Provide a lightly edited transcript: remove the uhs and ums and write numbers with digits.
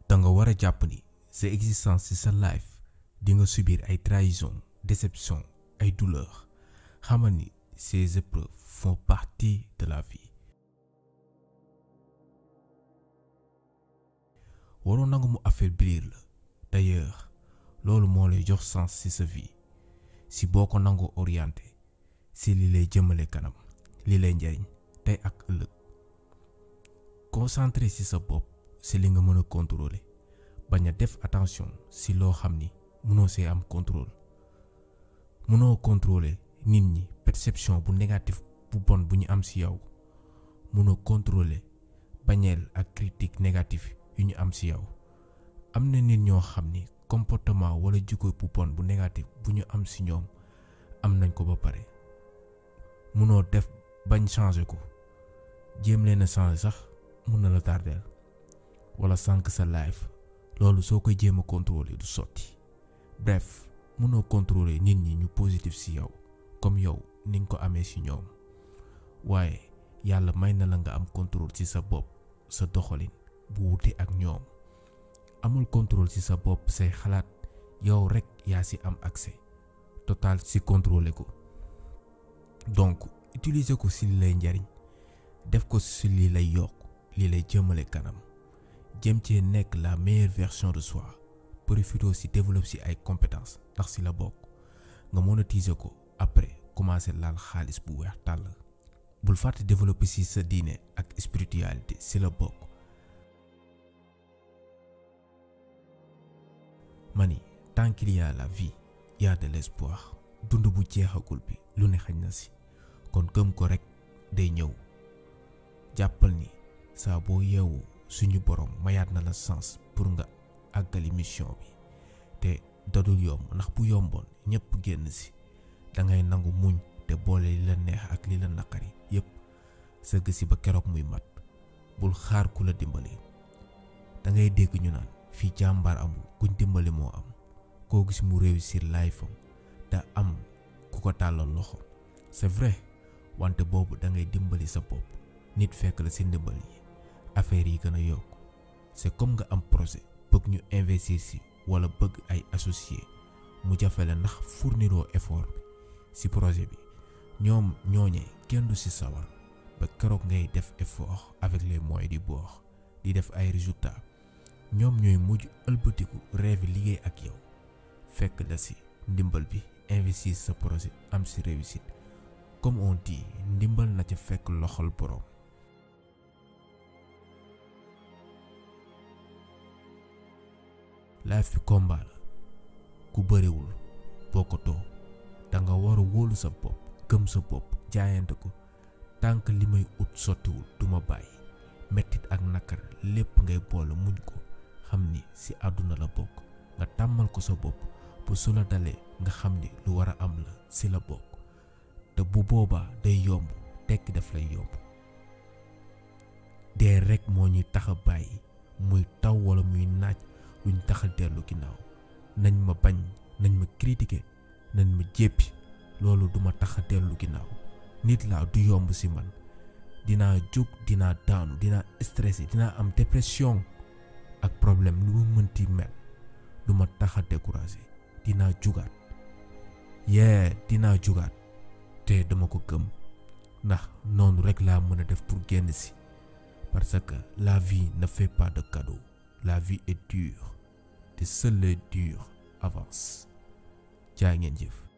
da nga war a jàpp ni sa existence ci sa life di nga subir ay trahison, déception, ay douleur. Xamal ni ces épreuves font partie de la vie. waroo nangu mu affaiblir la. D'ailleurs loolu moo lay jox sens ci sa vie. si boo ko nangoo orienté si li lay jëmale kanam, li lay njariñ tey ak ëllëg. concentré ci sa bopp si li nga mën a contrôler, bañ a def attention si loo xam ni mënoo see am contrôle. mënoo contrôler nit ñi perception bu négatif bu bon bu ñu am si yow. mënoo contrôler bañeel ak critique négatif yu ñu am si yow. am na nit ñoo xam ni comportement wala jikko bu bon bu négatif bu ñu am si ñoom am nañ ko ba pare. mënoo def bañ changer ko. jéem leen a changer sax mën na la tardeel wala sànq sa life. loolu soo koy jéem a contrôler du sotti. bref mënoo contrôler nit ñi ñu positif si yow comme yow ni nga ko amee si ñoom. waaye yàlla may na la nga am contrôle ci sa bopp, sa doxalin bu wute ak ñoom. amul contrôle ci sa bopp say xalaat, yow rek yaa ci am accès total ci contrôler ko. donc utiliser ko ci li lay njariñ, def ko ci li lay yokk, li lay jëmale kanam. jëm cee nekk la meilleure version de soi. profitoo ci développer ci ay compétences ndax ci la bokk. nga monétiser ko après commencer laal xaalis bu weex tàll. bul fàtte développer ci sa diine ak spiritualité ci la bokk. mani tant qu'il y a la vie, il y a de l'espoir. dund bu jeexagul bi lu ne xañ na ci. kon gëm ko rek day ñëw. jàppal ni saa boo yeewu suñu borom mayaat na la sens pour nga àggali mission bi. te dadul yomb ndax bu yomboon ñëpp génn ci. da ngay nangu muñ te boole li la neex ak li la naqari yépp sëgg ci ba keroog muy mat. bul xaar ku la dimbali. da ngay dégg ñu naan fii jàmbaar amul, kuñ dimbali moo am. koo gis mu réussir life am da am ku ko tàllal loxo. c'est vrai wante boobu da ngay dimbali sa bopp. nit fekk la ci ndimbal yi affaire yi gën a yokk. c'est comme nga am projet bëgg ñu investir ci wala bëgg ay associé mu jafe la ndax fourniroo effort bi ci projet bi. ñoom ñooñee kenn du ci sawar ba keroog ngay def effort avec les moyens du bord di def ay résultats. ñoom ñooy mujj ëlbatiku rêve liggéey ak yow fekk la ci ndimbal bi investir sa projet am ci réussite. comme on dit ndimbal na ca fekk loxol borom. life bi combat la. ku bëriwul bokkatoo. da nga war a wóolu sa bopp, gëm sa bopp, jaayante ko. tànk li may ut sottiwul duma bàyyi. mettit ak nakar lépp ngay boole muñ ko. xam ni ci àdduna la bokk. nga tàmmal ko sa bopp bu su la dalee nga xam ni lu war a am la ci la bokk. te bu boobaa day yomb, tekki daf lay yomb. dee rek moo ñuy tax a bàyyi. muy taw wala muy naaj luñ tax a dellu ginnaaw. nañ ma bañ, nañ ma critiquer, nañ ma jéppi, loolu duma tax a dellu ginnaaw. nit laa du yomb ci man. dinaa jóg, dinaa daanu, dinaa stressé, dinaa am dépression ak problème lu mu mënti mel. duma tax a découragé. dinaa jugaat. dinaa jugaat. te dama ko gëm ndax noonu rek laa mën a def pour génn ci. parce que la vie ne fait pas de cadeau. la vie est dure. te seuls les durs avancent. jaa ngeen jëf.